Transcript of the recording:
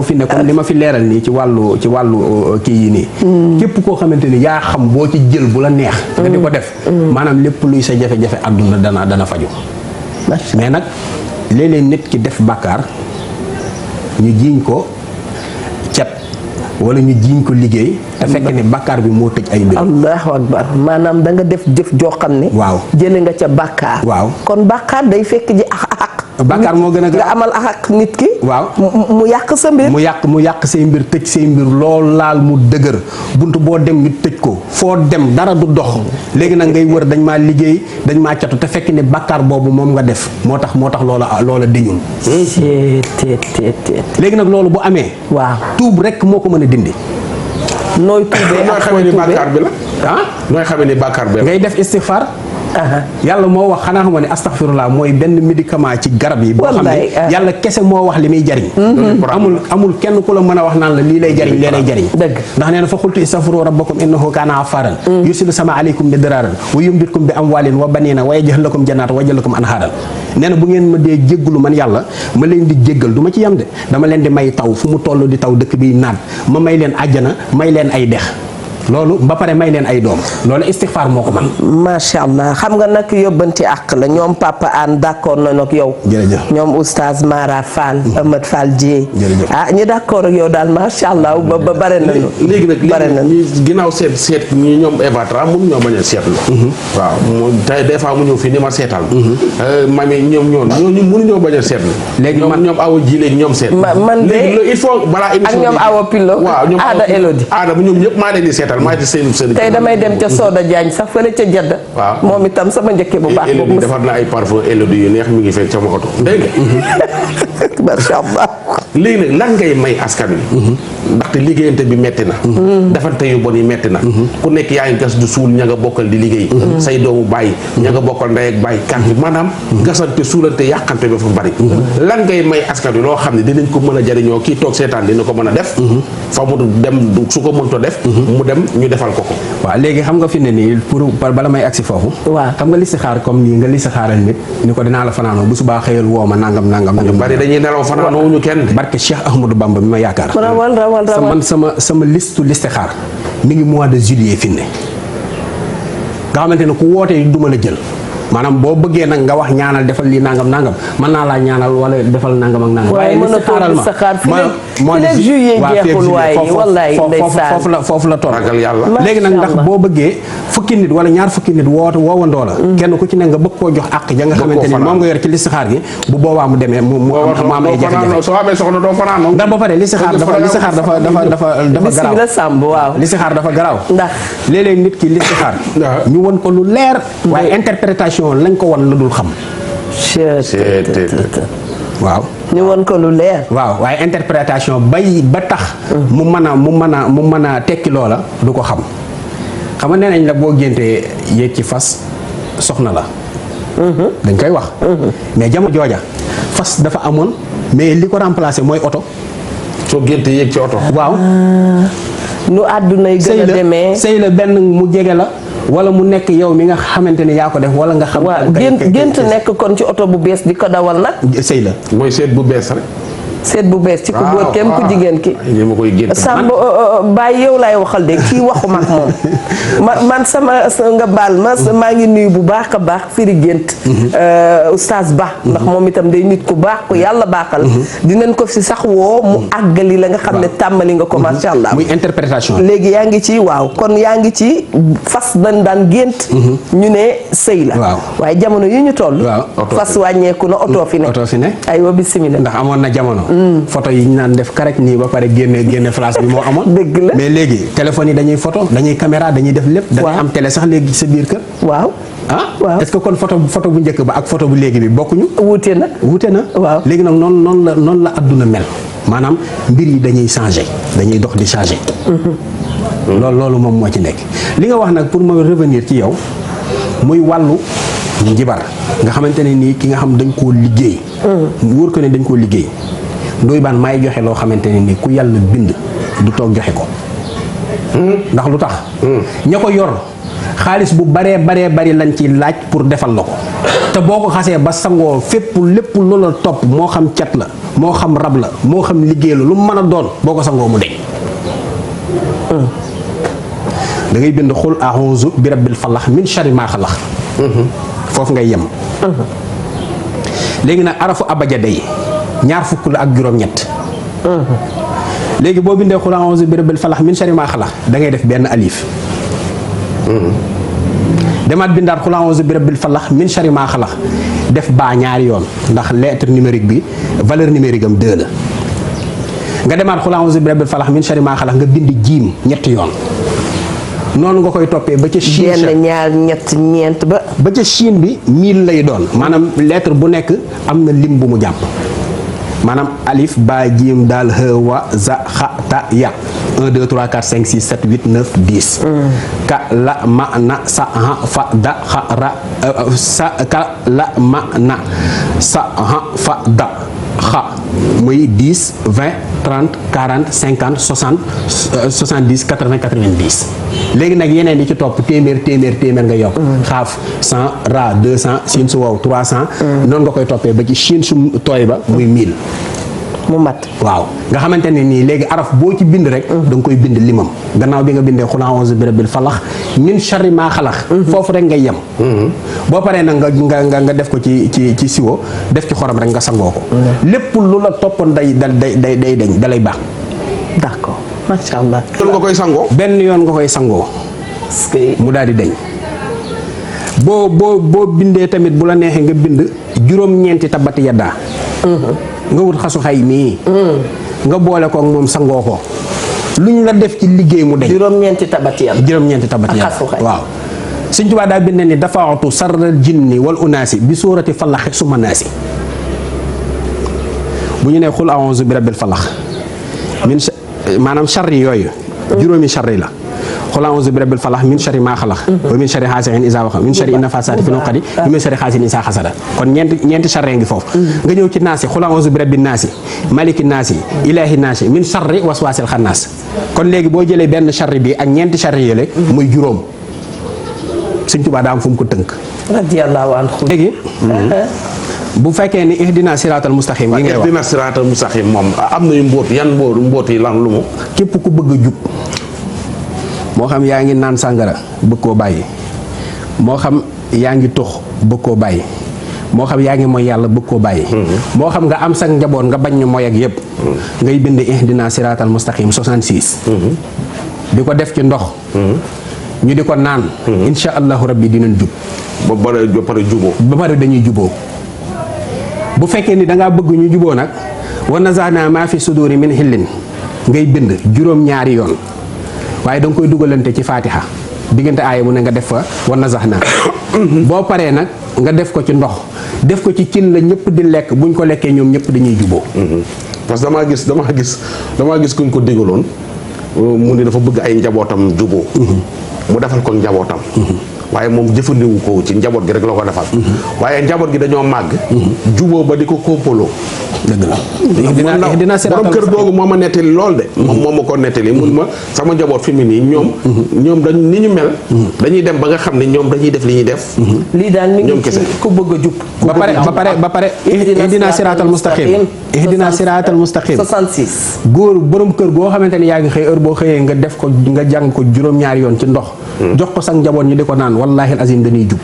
fi ne comme li ma fi leeral nii ci wàllu kii yi nii képp koo xamante ni yaa xam boo ci jël bu la neex nga di ko def maanaam lépp luy sa jafe-jafe àdduna dana faju mais nag léeg-léeg nit ki def bàkkaar ñu jiiñ ko cet wala ñu jiiñ ko liggéey te fekk ne bàkkaar bi moo tëj ay mbir. allahu akbar maanaam da nga def jëf joo xam ne waaw jële nga ca bàkkaar waaw kon bàkkaar day fekk ji ak bàkkaar moo gën a nga amal ak nit ki waaw mu yàq sa mbir mu yàq say mbir tëj say mbir lool laal mu dëgër bunt boo dem ñu tëj ko foo dem dara du dox léegi nag ngay wër dañ maa liggéey dañ maa catu te fekk ne bàkkaar boobu moom nga def moo tax loola diñul léegi nag loolu bu amee waaw tuub rek moo ko mën a dindi nooy tuubee nooy xamee ni bàkkaar bi la nooy xamee ni bàkkaar bi la ngay def istighfar yàlla moo wax xanaa xam ne astaghfirullah mooy benn médicament ci garab yi boo xam ne yàlla kese moo wax li muy jariñ amul kenn ku la mën a wax naan la lii lay jariñ lee lay jariñ dëgg ndax nee na fa qultu istaghfiru rabbakum innahu kaana ghaffaran yursilu sama aleykum midraaran wa yumditkum bi amwaalin wa baniina wa yaj'al lakum jannaat wa yaj'al lakum anhaaran nee na bu ngeen ma dee jéggalu man yàlla ma leen di jéggal du ma ci yem de dama leen di may taw fu mu toll di taw dëkk bi naat ma may leen àjjana may leen ay dex loolu ba pare may leen ay doom loolu istixfaar moo ko man macha allah xam nga nag yóbbanti àq la ñoom Papa Hann d'accord nañu ak yow. jërëjëf ñoom oustaz Mara Fall. Ahmed Fall Dieye. jërëjëf ñi d'accord ak yow daal macha allah ba bare nañu. léegi nag ginnaaw seet ñi ñoom Eva Tra mun ñoo bañ a seetlu. waaw tey des fois mu ñëw fii ni ma seetal. mami ñooñu mënuñoo bañ a seetlu. léegi ñoom awa ji léegi ñoom seet. man de léegi il faut balaa émission ak ñoom awa Pillo. waaw ñoom Aada Elodie. Aada ñoom ñëpp maa leen di seetal. tey damay dem ca Soda Diagne sax fële ca Jadda. waaw moom itam sama njëkke bu baax. Elodie defar na ay parfum Elodie yu neex mi ngi fekk sama oto dégg nga. macha allah. léegi nag lan ngay may askan wi. ndaxte liggéeyante bi metti na. defante yu bon yi metti na. ku nekk yaa ngi gas du suul ña nga bokkal di liggéey. say doomu bàyyi ña nga bokkal ndey ak bàyyi kànt maanaam. gasante suulante yàqante ba fa bari. lan ngay may askan wi loo xam ne dinañ ko mën a jariñoo kii toog seetaan dina ko mën a def. fa mu dem su ko mënta def. mu dem ñu defal ko ko. waaw léegi xam nga fi ne nii pour bala may agsi foofu. waaw xam nga listixaar comme nii nga listixaaral nit ni ko dinaa la fanaanoo bu subaa xëyal woo ma nangam. ñu bari dañuy nelaw fanaanoo wuñu kenn. barke Cheikh Ahmadou Bamba bi ma yaakaar. rawal sama listu listixaar mi ngi mois de juillet fi ne nga xamante ne ku wootee duma la jël maanaam boo bëggee nag nga wax ñaanal defal lii nangam mën naa laa ñaanal wala defal nangam ak nangam. waaye listixaaral ma fi juillet jeexul waaye wallaay ndeysaan foofu la toll. ragal yàlla léegi nag ndax boo bëggee fukki nit wala ñaar fukki nit woowandoo la. kenn ku ci ne nga bëgg koo jox àq ja nga xamante ni moom nga yor ci listixaar gi bu boobaa mu demee mu am ay jafe-jafe. soo amee soxna doo fanaanoo. ndax ba pare listixaar dafa garaaw. listixaar dafa garaaw. ndax léeg-léeg nit ki listixaar ñu won ko lu leer waaye interprétation lañ ko won la dul xam. waaw ñu won ko lu leer. waaw waaye interprétation ba tax mu mën a tekki loola du ko xam. xam nga nee nañ la boo géntee yéeg ci fas soxna la. dañ koy wax. mais jamono jooja fas dafa amoon mais li ko remplacé mooy oto. soo géntee yéeg ci oto. waaw. nu àdduna yi gën a demee sëy la benn mu jege la. wala mu nekk yow mi nga xamante ne yaa ko def wala nga xam. waaw gént nekk kon ci oto bu bees di ko dawal nag. sëy la mooy seet bu bees rek. seet bu bees ci ku góor kem ku jigéen ki. ma koy gént Samb bàyyi yow laay waxal de kii waxuma ak moom man sama nga baal ma maa ngi nuyu bu baax a baax firi gént. oustaz Ba. ndax moom itam day nit ku baax ku yàlla baaxal. dinañ ko fi sax woo mu àggali la nga xam ne tàmmali nga ko macha allah. muy interprétation. léegi yaa ngi ci waaw kon yaa ngi ci fas dañ daan gént. ñu ne sëy la. waaw waaye jamono yi ñu toll. fas wàññeeku na oto fi ne. oto fi ne aywa bisimilah. ndax amoon na jamono. photo yi ñu naan def karaj nii ba pare génne flash bi moo amoon. dëgg la mais léegi téléphone yi dañuy photo dañuy caméra dañuy def lépp. da ngay am télé sax léegi sa biir kër. waaw. waaw est-ce que kon photo bu njëkk ba ak photo bu léegi bi bokkuñu. wuute na. waaw léegi nag noonu la adduna mel maanaam mbir yi dañuy changer dañuy dox di changer. loolu moom moo ci nekk li nga wax nag pour ma revenir ci yow muy wàllu njibar nga xamante ne nii ki nga xam dañ koo liggéey. mu wóor ko ne dañ koo liggéey. Ndoye Bane maay joxe loo xamante ne nii ku yàlla bind du toog joxe ko. ndax lu tax. ña ko yor xaalis bu baree bari lañ ci laaj pour defal la ko te boo ko xasee ba sangoo fépp lépp loola topp moo xam cat la moo xam rab la moo xam liggéey la lu mu mën a doon boo ko sangoo mu deñ da ngay bind xul a'uuzu bi rabbil falax min sharri maa xalax foofu ngay yem léegi nag arafu abajada yi ñaar fukk la ak juróom-ñett léegi boo bindee xul a'uuzu bi rabbil falax min sharri maa xalax da ngay def benn alif demaat bindaat xul a'uuzu bi rabbil falax min sharri maa xalax def baa ñaari yoon ndax lettre numérique bi valeur numérique am 2 la nga demaat xul a'uuzu bi rabbil falax min sharri maa xalax nga bind jiim ñetti yoon noonu nga koy toppee ba ca Chine benn ñaar ñett ñeent ba ca Chine bi 1000 lay doon maanaam lettre bu nekk am na lim bu mu jàpp maanaam alif ba jiim daal ha wa za xa ta ya 1 2 3 4 5 6 7 8 9 10 ka la ma na sa ha fa da xa ra sa ka la ma na sa ha fa da xa muy 10 20 30 40 50 60 70 80 90 léegi nag yeneen yi ci topp téeméer nga yokk xaaf 100 ra 200 siin su wow 300 noonu nga koy toppee ba ci Chine su tooy ba muy 1000 mu mat waaw nga xamante ne nii léegi araf boo ci bind rek da nga koy bind limam gannaaw bi nga bindee xul a'uuzu bi rabbil falax min sharri maa xalax foofu rek ngay yem boo paree nag nga def ko ci siwo def ci xorom rek nga sangoo ko lépp lu la toppoon day dañ dalay baax d'accord macha allah. yoon nga koy sangoo benn yoon nga koy sangoo mu daal di deñ boo bindee tamit bu la neexee nga bind juróom-ñeenti tabati yaddaa nga wut xasu xay mii nga boole ko ak moom sangoo ko luñ la def ci liggéey mu deñ juróom-ñeenti tabati yaddaa waaw Sëñ Tuubaa daa bind ni dafaatu sarral jinni wal unaasi bi suurati falaxi suma naasi bu ñu nee xul a'uuzu bi rabbil falax min maanaam charri yooyu juróomi charri la xul a'uuzu bi rabbil falax min sharri maa xalax wa min sharri haasiqin izaa waqab min sharri nafaasaati fil uqadi wa min sharri haasidin izaa hasada kon ñeenti charri ngi foofu nga ñëw ci naasi xul a'uuzu bi rabbin naasi maliki naasi ilaahi naasi min sharri waswaasil xannaas kon léegi boo jëlee benn charri bi ak ñeenti charri yële muy juróom Sëñ Tuubaa daa am fu mu ko tënk radiyallaahu anhu léegi bu fekkee ni ihdina siraatal mustaqim yi ngay wax ihdina siraatal mustaqim moom am nañu mbóot yan mbóot yi lan lu mu képp ku bëgg a jub moo xam yaa ngi naan sàngara bëgg koo bàyyi moo xam yaa ngi tux bëgg koo bàyyi moo xam yaa ngi mooy yàlla bëgg koo bàyyi moo xam nga am sax njaboot nga bañ ñu mooy ak yépp ngay bind ihdina siraatal mustaqim 66 di ko def ci ndox ñu di ko naan insha allahu rabbi dinañ jub ba pare juboo ba pare dañuy juboo bu fekkee ni dangaa bëgg ñu juboo nag wa nazaana maa fi suduri min xillin ngay bind juróom-ñaari yoon waaye da nga koy dugalante ci faatiha diggante aaya mu ne nga def fa wa nazaana boo paree nag nga def ko ci ndox def ko ci cin la ñëpp di lekk buñ ko lekkee ñoom ñëpp dañuy juboo parce que damaa gis kuñ ko digaloon mu ni dafa bëgg ay njabootam juboo mu defal ko njabootam waaye moom jëfandiwu ko ci njaboot gi rek la ko defal waaye njaboot gi dañoo màgg juboo ba di ko kompaloo dëgg la borom kër googu moo ma nettali lool de moom ma ko nettali mun ma sama njaboot fi mu nii ñoom dañ ni ñu mel dañuy dem ba nga xam ne ñoom dañuy def li ñuy def lii daal mi ngi ci ku bëgg a jub ba pare ihdina siraatal mustaqim 66 góor borom kër goo xamante ni yaa ngi xëy heure boo xëyee nga def ko nga jàng ko juróom-ñaari yoon ci ndox jox ko sax njaboot ñi di ko naan wallaahi azim dañuy jub